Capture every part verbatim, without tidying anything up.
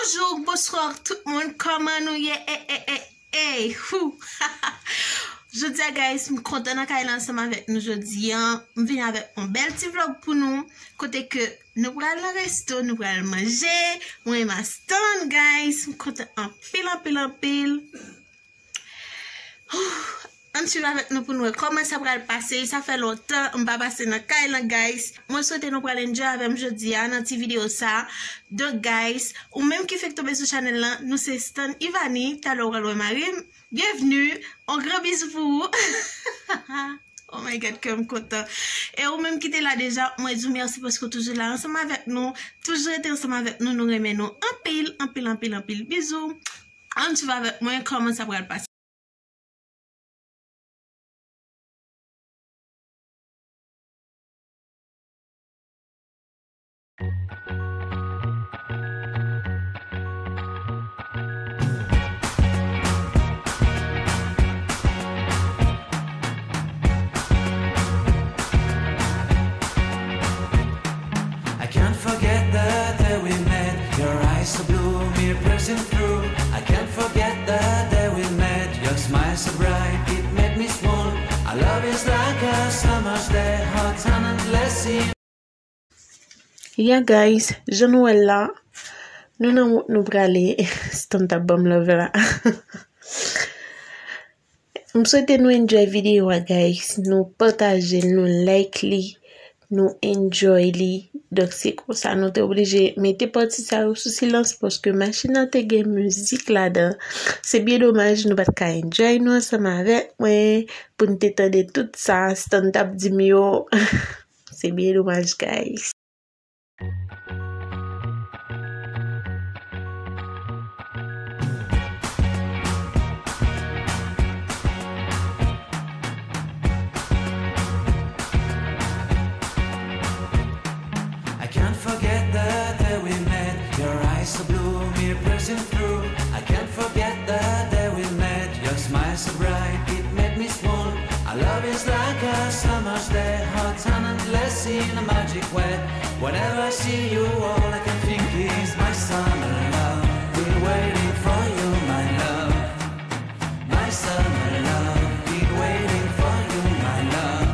Bonjou, bonswa tout moun, kòman nou ye? Ey, ey, ey, ey, hou. Jodi a, guys, m kontan nan kay la ansanm avèk nou jodi a. M vin avèk yon bèl ti vlog pou nou, kote ke nou pral nan resto, nou pral manje. Mwen e Mastan, guys, m kontan anpil, anpil, anpil. Ann swiv avèk nou pou n wè kòman sa pral pase. Sa fè lontan m pa pase nan kay lan, guys. Mwen swete nou pral enjoy avè m jodi a nan ti videyo sa. Donk, guys, ou menm ki fèk tonbe sou chanèl lan, nou se Stan Ivany. Talè w pral wè mari m. Byenvni, yon gran bizou pou ou. Oh my God, kè m kontan. E ou menm ki te la deja, mwen di w mèsi paske w toujou la ansanm avèk nou. Toujou rete ansanm avèk nou, nou renmen nou anpil, anpil, anpil, anpil. Bizou. Ann swiv avèk mwen kòman sa pral pase. I can't forget the day we met. Your eyes so blue, me piercing through. I can't forget the day we met. Your smile so bright, it made me swoon. Our love is like a summer's day, hot and endless in Yeah, guys, jan nou wè l la, nou nan wout nou prale. Stan t ap ban m love la. M swete nou enjoy videyo a, guys. Nou pataje l, nou like li, nou enjoy li. Donk, se konsa nou te oblije mete pati sa yo sou silans paske machin nan te gen mizik ladan. Se byen domaj nou pa t ka enjoy nou ansanm avèk mwen pou n te tande tout sa Stan t ap di m yo. Se byen domaj, guys. I can't forget the day we met. Your eyes so blue, me piercing through. I can't forget the day we met. Your smile so bright, it made me swoon. Our love is like a summer's day, hot and endless in a magic way. Whenever I see you, all I can think is my summer love. Been waiting for you, my love. My summer love, been waiting for you, my love.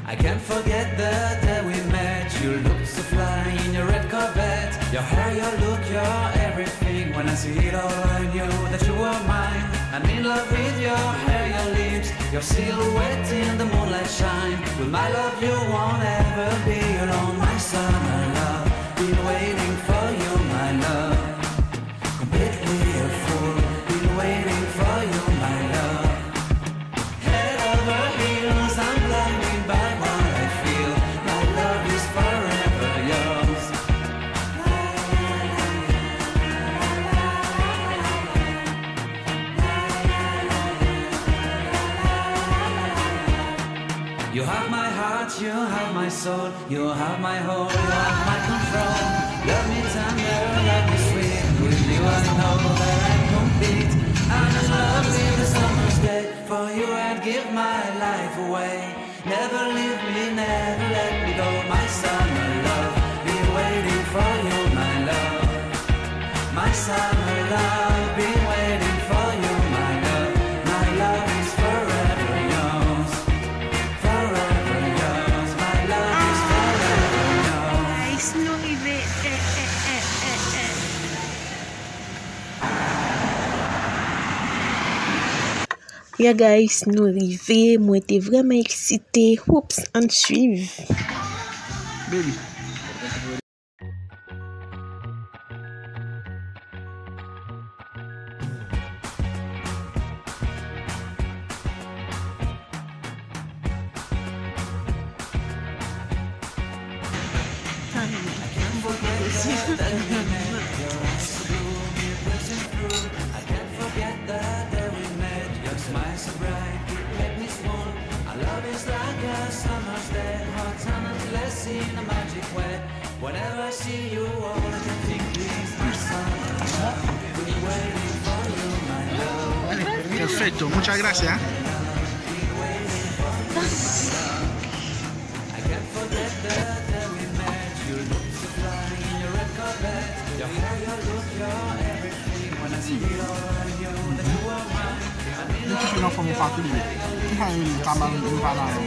I can't forget the day we met. You looked so fly in your red Corvette. Your hair, your look, your everything. When I see it all, I knew that you were mine. I'm in love with your hair, your lips, your silhouette in the moonlight shine. With my love, you won't ever be alone. My summer love, been waiting for you, my love. Completely a fool, been waiting for you, my love. Head over heels, I'm blinded by what I feel. My love is forever yours. You have my heart, you have my soul. You have my whole, you have my control. Love me tender, love me sweet. With you I know that I'm complete. I'm in love with the summer's day. For you I'd give my life away. Never leave me, never let me go. My summer love, be waiting for you, my love. My summer love, been waiting for you, my love. My love is forever yours. Forever yours, my love is forever yours. Guys, nou rive. Eh, eh, eh, eh, eh. Yeah, guys, nou rive. Mwen te vrèman eksite. Hoops, ann swiv. Baby. Perfecto, muchas gracias. Li kouche nan fòm ou pa touye. Ki sa yo rele kamal, yo pa nan yo.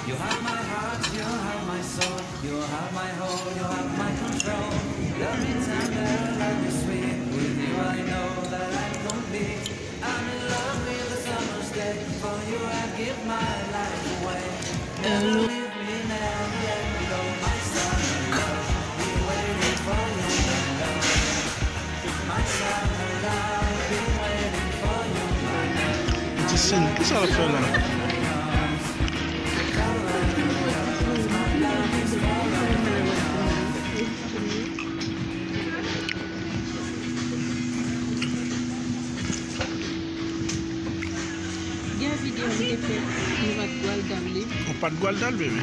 You have my heart, you have my soul, you have my hope, you have my control. Love me tender, love me sweet. With you, I know that I'm complete. I'm in love with the summer's day. For you, I give my life away. Never leave me, never let me go. My summer love, be waiting for you, my love. My summer love, be waiting for you, my love. Ti Sin, kisa w ap fè la? Gen videyo m te fè, nou pa t gwal dal li. Ou pa t gwal dal, bebe?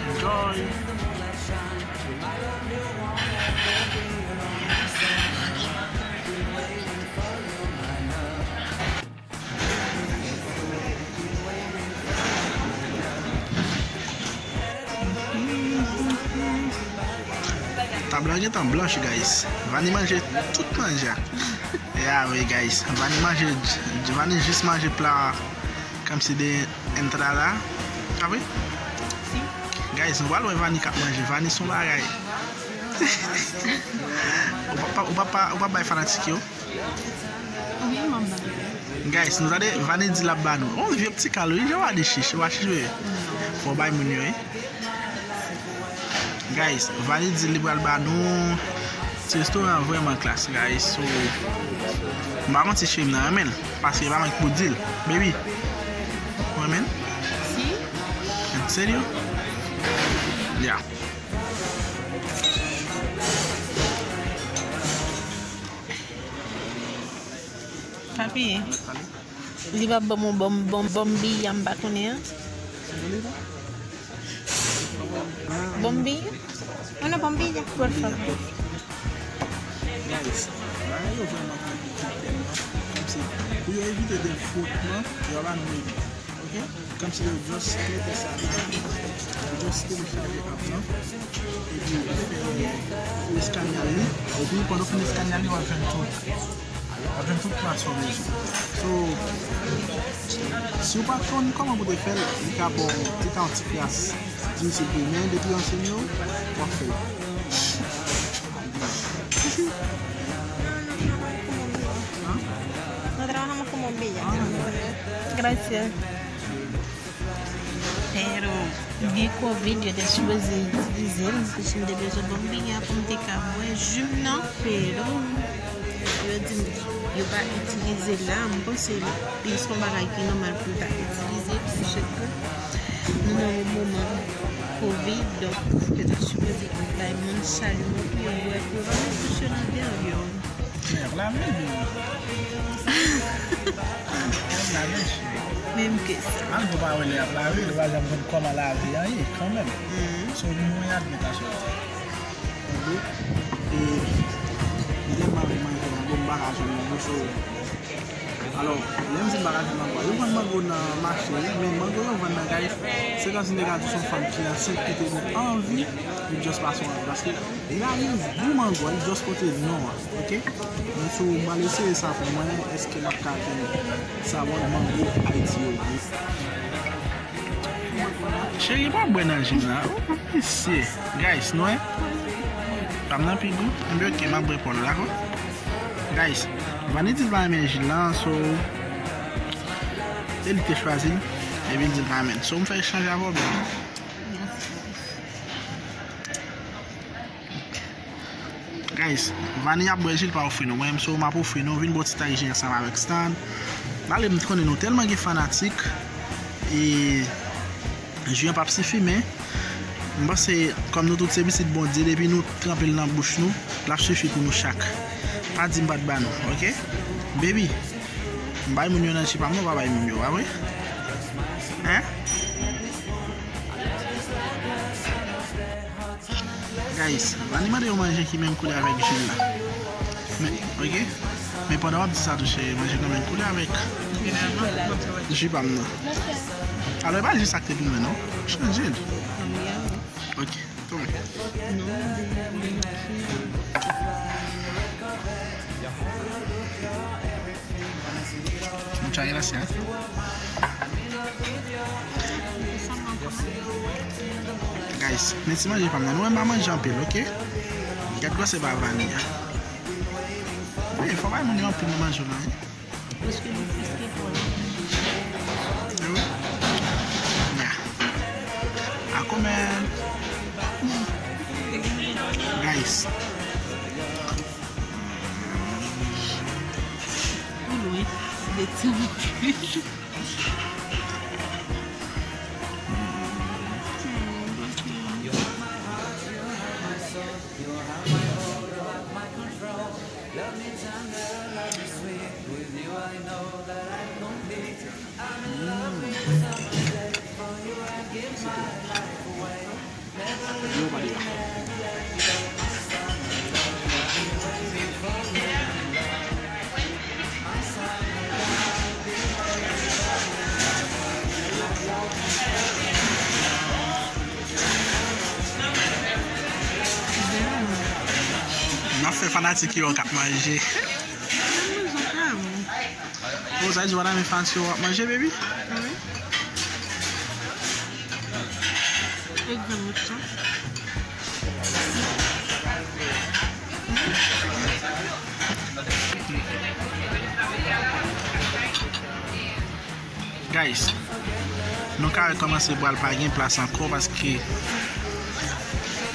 Enjoy. Tab la gentan blanch, guys. Vani manje tout manje a. Ya, wi, guys. Vani manje, Vani jis manje pla kòmsi de entrada. A wi? Guys, nou pral wè Vani k ap manje. Vani se yon bagay. Ou pa, ou pa, ou pa bay fanatik yo? Wi, m ap ba. Guys, nou tande Vani di l ap ba nou. On vye pti kal, wi, jan w a di chich, w a chich, wi. Fò w bay moun yo, wi. Guys, Vani di li pral ba nou. Ti restoran an vrèman klas, guys. So, m pa konn si cheri m nan renmen l, paske pa mwen ki pou di l. Baby, ou renmen l? Si. Serye? Yeah. Papi, li va ban m yon bon, bon, bon biya, m pa konnen an. Bon biya? Yon bon biya, por favor. Guys, bagay yo vrèman konplike tèlman. Kòmsi, pou yo evite de fwotman, yo ap ba nou meni. Ok? Kòmsi yo just mete sa la, yo just telechaje app lan, epi fè ou eskanyal li, epi pandan w fin eskanyal li, w ap jwenn tout, w ap jwenn tout plas ou bezwen. So, si w pa t konn kòman pou te fè l, li ka ba w, li ka yon ti kras difisil pou ou, men depi w anseye w, w ap fè l. Nosotros vamos como un villano. Gracias. Pero gen covid, yo te sipoze itilize l, paske m te bezwen bon biya pou m te ka bwè ji m nan, pero yo di m yo pa itilize l la, m panse li se yon bagay ki nòmal pou l ta itilize, paske nou nan yon moman covid, donk yo ta sipoze bay moun sa li yo pou yo bwè, pou yo pa met bouch yo nan dèyè yo. Men y ap lave, baby. Y ap lave, cheri. Menm ke sa. Malgre w pa wè lè y ap lave, nou pa janm konn kòman lave an ye, kanmenm. So, nou mwen admet a soti. Tande? E, m tèlman anvi manje la, bon, m pa ka jwenn nan, so, Alò, lè m di m pa ka jwenn mango a, yo vann mango nan mache, wi, men mango yo vann nan kay. Se kòmsi m te ka di se yon fanm ki ansent ki te gen anvi, li just pase yon anvi. Paske realize gou mango a, li just pote non an, oke? Men so, m pral eseye sa pou mwen, èske m ap ka jwenn savè mango Ayiti yo vre? Cheri, pa bwè nan ji m la. Oh, mesye. Guys, nou wè? Pa m nan pi gou. Enben, oke, m ap bwè pa w la, dakò? Guys, Vani di l pa renmen ji l lan, so, e li te chwazi l, epi l di l pa renmen l. So, m fè echanj avè w, baby. Guys, Vani ap bwè ji l pa ofri nou. Mwen menm, so, m ap ofri nou. Vin bwè yon ti tay ji ansanm avèk Stan. Malgre m konnen nou tèlman gen fanatik, e ji an p ap sifi, men m panse, kòm nou tout se pitit Bondye, depi nou tranpe l nan bouch nou, l ap sifi pou nou chak. Pa di m pa t ba nou, oke? Baby, m bay moun yo nan ji pa m, non, pa bay moun yo, pa vre? Hein? Guys, Vani mande yon manje ki menm koulè avèk ji l la. Men, oke? Men pandan w ap di sa tou, cheri, manje nan menm koulè avèk ji pa m nan. Alò, e pa ji sa k te pou mwen, non? Chanje l. Oke, tande. Muchas gracias. Guys, men ti manje pa m nan. Nou wè m pa manje anpil, oke? Gad gwosè pa Vani a. Wi, fò bay moun yo anpil nan manje w la, wi. Paske nou plis ke pòl. Wi. Yeah. A comer. Guys. Ou lwen de ti moun. M ap fè fanatik yo k ap manje. O, sa di w pa ta renmen fanatik yo w ap manje, baby? Wi. E grenn mouton. Guys, nou ka wè kòman se pral pa gen plas ankò paske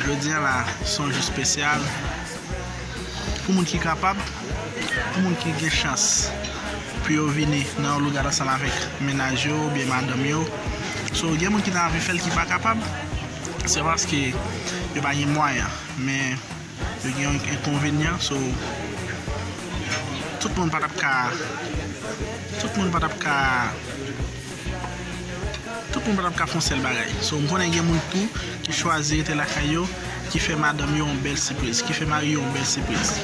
jodi a la se yon jou espesyal. Pou moun ki kapab, pou moun ki gen chans pou yo vini nan yon logad ansanm avèk mennaj yo oubyen madanm yo. So, gen moun ki ta anvi fè l ki pa kapab, se paske yo pa gen mwayen, men yo gen yon enkonvenyan. So, tout moun pa t ap ka, tout moun pa t ap ka Tout moun pa t ap ka fè yon sèl bagay. So, m konnen gen moun tou ki chwazi rete lakay yo, ki fè madanm yo yon bèl sipriz, ki fè mari yo yon bèl sipriz.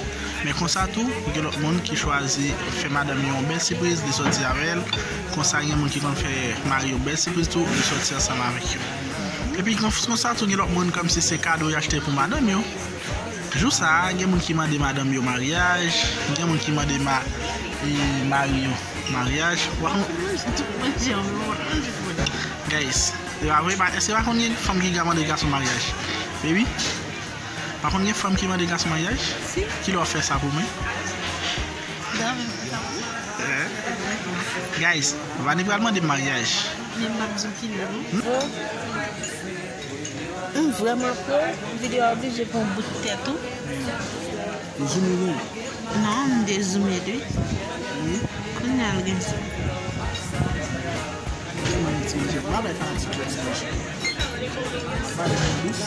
Men konsa tou, gen lòt moun ki chwazi fè madanm yo yon bèl sipriz, li sòti avè l. Konsa, gen moun ki konn fè mari yo bèl sipriz tou, li sòti ansanm avèk yo. Epi, kon-, konsa tou, gen lòt moun, kòmsi se kado y achte pou madanm yo. Jou sa a, gen moun ki mande madanm yo maryaj, gen moun ki mande ma-, e, mari yo maryaj. Ou pa konn-, Guys, se pa vre, pa, èske pa konn gen fanm ki ka mande gason maryaj? Baby? Pa konn gen fanm ki mande gason maryaj? Si. Kilè w ap fè sa pou mwen? Demen, fè sa pou mwen. Eh? Guys, Vani pral mande m maryaj. Men m p ap di w kilè, non. Hmm? M vrèman po, videyo a oblije pran bout tèt ou. Te zoome li? Non, m te zoome li. Wi. Kounye a l gen sa. Mwen ti manje. Mwen bay fanatik yo ti manje. Bay mwen plis.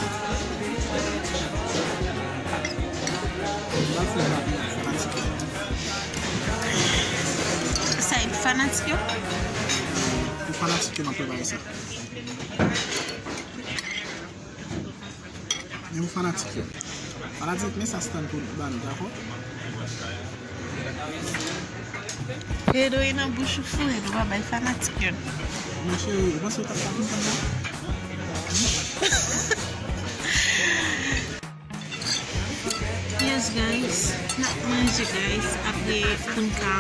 Mwen fè bagay fanatik yo. Sa e pou fanatik yo? Pou fanatik yo, mwen fè bagay sa. Men pou fanatik yo. Fanatik, men sa Stan pou ban nou, dakò? Pedro e nan bouch ou foure, nou pa bay fanatik yo. Mon cheri, ou panse ou t ap pa konprann la? Yes, guys. N ap manje, guys. Apre, pou n ka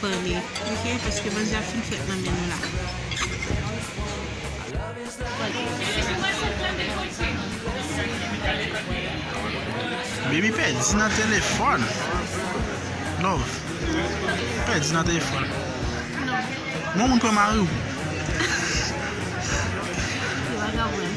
pale. Ok? Paske manje a fin fèt nan men nou la. Baby pèdi nan telefòn. Love. Pèdi nan telefòn. Non. Bon moun pran mari w. Se vagabon.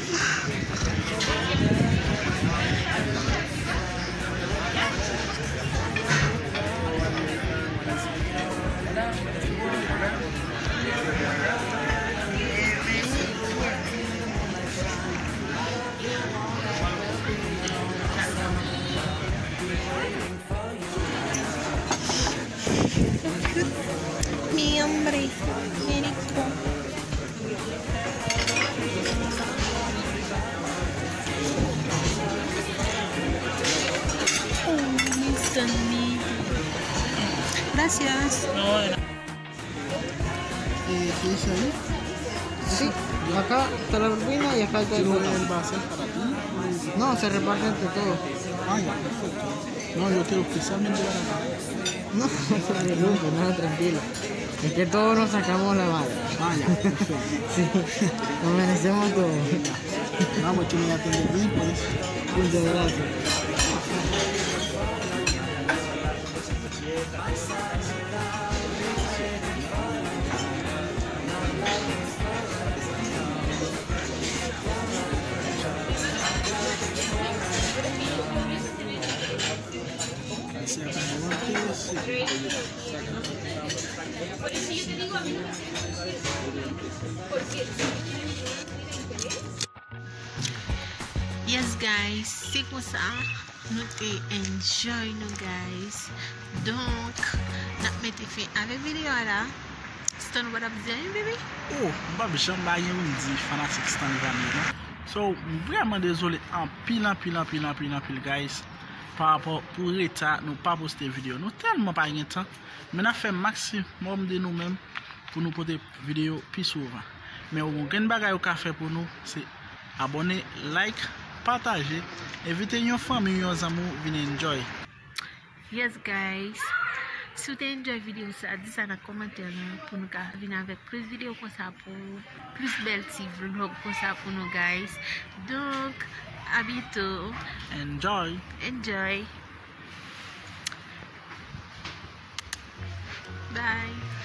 Mi hombre, Jericó. Oh, mis amigos. Gracias. Eh, ¿qué dice ahí? Sí, acá está la propina y acá está el boleto. ¿Quiero el pastel para ti? No, se reparte entre todos. Ah, ya, perfecto. No, yo quiero que sea mi. No, no te preocupes, no, tranquilo. Es que todos nos sacamos la mano. Ah, ya, perfecto. Sí, nos merecemos todo. Vamos, tú me atiendes bien, pues. Muchas gracias. Yes, guys, se konsa nou te enjoy nou, guys. Donk, n ap mete fen avèk videyo a la. Stan, ou pa t ap di anyen, baby? Oh, m p ap janm pa gen pou m di fanatik Stanley Vanille, non. So, m vrèman dezole anpil, anpil, anpil, anpil, anpil, guys, pa rapò pou reta nou pa poste videyo. Nou tèlman pa gen tan, men n ap fè maksimòm de nou menm pou nou pote videyo pi souvan. Men yon grenn bagay ou ka fè pou nou, se abòne, like, pataje, envite yon fanmi, yon zanmi w vin enjoy. Yes, guys. Si w te enjoy videyo sa, di sa nan kòmantè lan pou nou ka vin avèk plis videyo konsa pou plis bèl ti vlog konsa pou nou, guys. Donk, a byento. Enjoy. Enjoy. Bye.